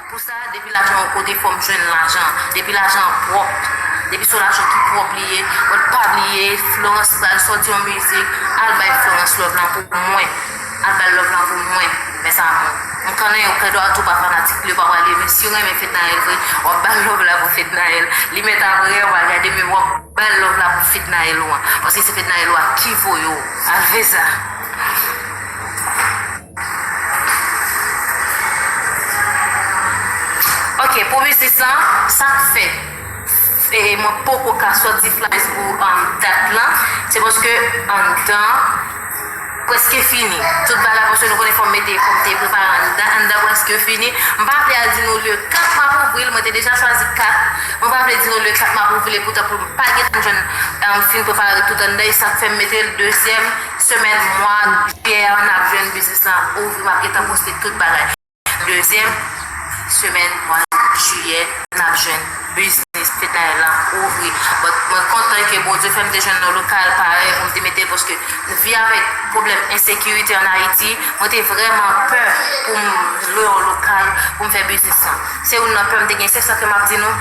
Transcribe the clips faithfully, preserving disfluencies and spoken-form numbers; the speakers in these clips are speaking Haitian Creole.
Pou sa, depi lajan yon kote, fò m jwenn lajan. Depi lajan an pwòp, depi se yon lajan ki pwòp li ye, mwen pa bliye, Florence pral sòti yon mizik, al bay Florence love lan pou mwen. Al bay love lan pou mwen, mes amours. M konnen yo kèdwa tou pa fanatik li, yo pa prale, men si w renmen Fednaelle vre, w ap bay love la pou Fednaelle. Li mèt ap rè, w ap gade, men w ap bay love la pou Fednaelle ou an. Paske se Fednaelle ou a ki voye w. Al fè sa. Ok, pou biznis lan, sa k fè e mwen poko ka sòti flyers pou um, dat lan, se paske anndan prèske fini. Tout bagay, paske nou konnen fò m mete, fò m te prepare anndan, anndan prèske fini. M pa vle al di nou le kat m ap ouvri l, mwen te deja chwazi kat. Mwen pa vle di nou le kat m ap ouvri l, epoutan pou m pa gentan jwenn, um, fin prepare tout anndan, e sa k fè m mete l dezyèm semèn mwa jiyè a, n ap jwenn biznis lan ouvri, m ap gentan poste tout bagay. Dezyèm semèn mwa jiyè, n ap jwenn biznis Fednaelle lan ouvri. But mwen kontan ke Bondye fè m te jwenn yon lokal parèy pou m te mete l, paske n viv avèk pwoblèm ensekirite ann Ayiti. Mwen te vrèman pè pou m lwe yon lokal pou m fè biznis lan. Se youn nan pè m te gen, se sa ke m ap di nou.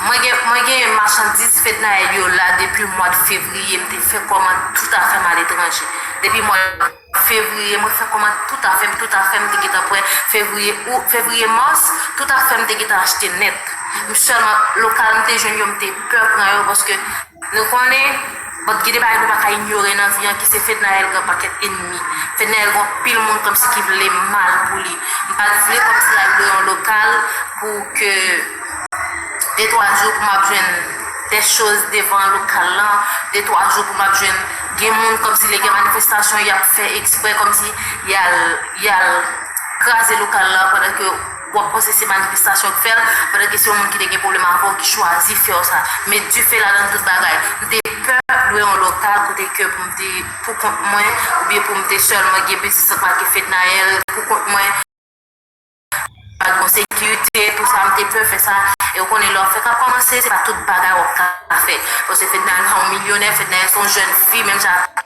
Mwen gen, mwen gen machandiz Fednaelle yo la depi mwa de fevriye. M te fè kòmand tout afè m aletranje. Depi mwa fevriye, mwen fè kòmand tout afè m, tout afè m te gentan prè. Fevriye, ou, fevriye, mas, tout afè m te gentan achte nèt. M sèlman, lokal m te jwenn yo, m te pè pran yo, paske nou konnen, bon, gen de bagay nou pa ka inyore nan vi an, ki se Fednaelle gen pakèt ènmi. Fednaelle gen anpil moun kòmsi ki vle mal pou li. M pa t vle kòmsi l al lwe yon lokal pou ke de twa jou pou m ap jwenn de choz devan lokal lan, de twa jou pou m ap jwenn gen moun kòmsi lè gen manifestasyon, y ap fè eksprè kòmsi y al, y al kraze lokal lan pandan ke w ap panse se manifestasyon k fè l, pandan ke se yon moun ki te gen pwoblèm avè w ki chwazi fè w sa. Met dife ladan tout bagay. M te pè lwe yon lokal kote ke pou m te pou kont mwen, oubyen pou m te sèlman gen biznis ansanm ak Fednaelle pou kont mwen. Pa t gen sekirite, tou sa, m te pè fè sa. E ou konnen, lè w fèk ap kòmanse, se pa tout bagay w ap ka fè. Paske Fednaelle pa yon milyonè, Fednaelle se yon jèn fi, menm jan ak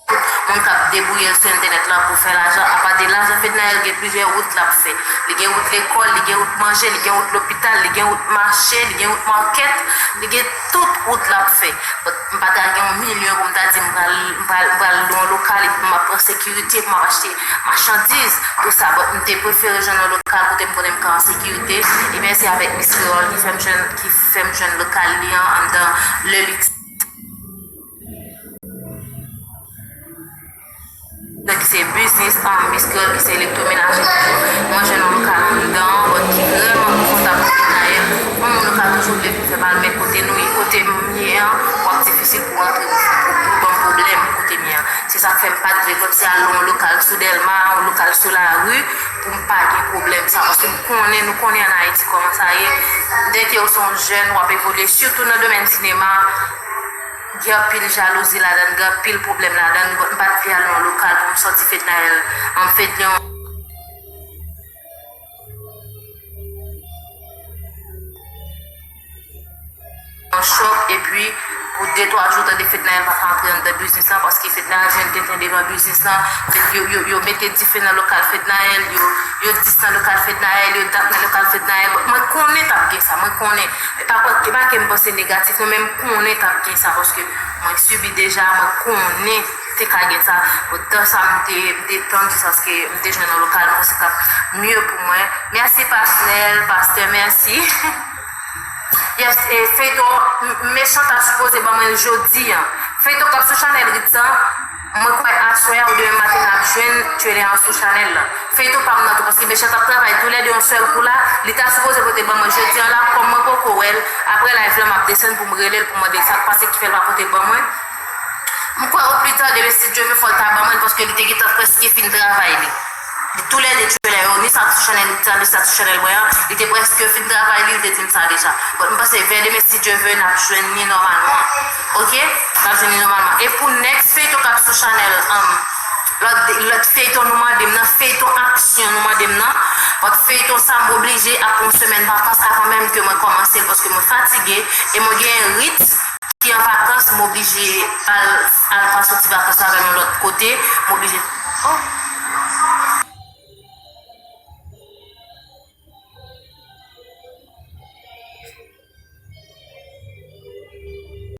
tout moun k ap debouye l sou entènèt lan pou fè lajan. Apa de lajan, Fednaelle gen plizyè wout l ap fè. Li gen wout lekòl, li gen wout manje, li gen wout lopital, li gen wout mache, li gen wout makèt, li gen tout wout l ap fè. But m pa ta gen yon milyon pou m ta di m pral, m pral, m pral lwe yon lokal epi m ap pran sekirite pou m ap achte machandiz, tou sa. But m te prefere jwenn yon lokal kote m konnen m ka an sekirite. Ebyen, se avèk Miss Creole ki fè m jwenn, ki fè m jwenn lokal li an anndan Le Luxe. Donk, se biznis pa m, Miss Creole, ki se elektwomenaje toujou. Mwen jwenn yon lokal anndan, but ki vrèman konfòtab pou Fednaelle. Yon moun lokal toujou vle vin fè mal, men kote nou ye, kote m ye an, w ap difisil pou rantre pou, pou, pou ban m pwoblèm kote m ye an. Se sa k fè m pa t vle kòmsi al lwe yon lokal sou Dèlma, yon lokal sou lari, pou m pa gen pwoblèm sa. Paske m konnen, nou konnen ann Ayiti kòman sa ye. Dèke w se yon jèn, w ap evolye, sitou nan domèn sinema, gen anpil jalouzi ladan l, gen anpil pwoblèm ladan l. M pa t vle al nan yon lokal pou m sòti Fednaelle, an Fednaelle yon chòk, epi pou de twa jou, tande Fednaelle pa ka antre anndan biznis lan, paske Fednaelle jwenn tenten devan biznis lan, yo, yo, yo mete dife nan lokal Fednaelle, yo, yo dis nan lokal Fednaelle, yo dat nan lokal Fednaelle. Mwen konnen t ap gen sa, mwen konnen. E pa, e pa ke m panse negatif, non, men m konnen t ap gen sa, paske mwen sibi deja, mwen konnen te ka gen sa. Bon, tan sa, m te, m te tann jiskaske m te jwenn yon lokal, m panse t ap mye pou mwen. Mèsi, Pasnèl, pastè, mèsi. Yes, e feyton, m, Mechan ta sipoze ban mwen l jodi an. Feyton k ap sou chanèl Ritz an, mwen kwè aswè a ou demen maten n ap jwenn trailer an sou chanèl lan. Feyton pa m nan tou, paske Mechan t ap travay toulède yon sèl kou la, li ta sipoze pote ban mwen jodi an la, kòm mwen poko wè l, apre live lan m ap desann pou m rele l pou mande l sa k pase ki fè l pa pote ban mwen. M kwè o pli ta demen si Dye vle fò l ta ban mwen l, paske li te gentan prèske fin travay li. Toulède trailer yo, ni sa k sou chanèl Ritz an, ni sa k sou chanèl mwen an, li te prèske fin travay li, li te di m sa deja. But m panse vè demen si Dye vle n ap jwenn li nòmalman. Oke? N ap jwenn li nòmalman. E pou next feyton k ap sou chanèl, um, lòt, lòt feyton nou mande m nan, feyton aksyon nou mande m nan, but feyton sa m oblije ap pran yon semèn vakans avan menm ke mwen kòmanse l, paske mwen fatige e mwen gen Ritz ki an vakans, m oblije al, al pase yon ti vakans avè l yon lòt kote, m oblije Oh,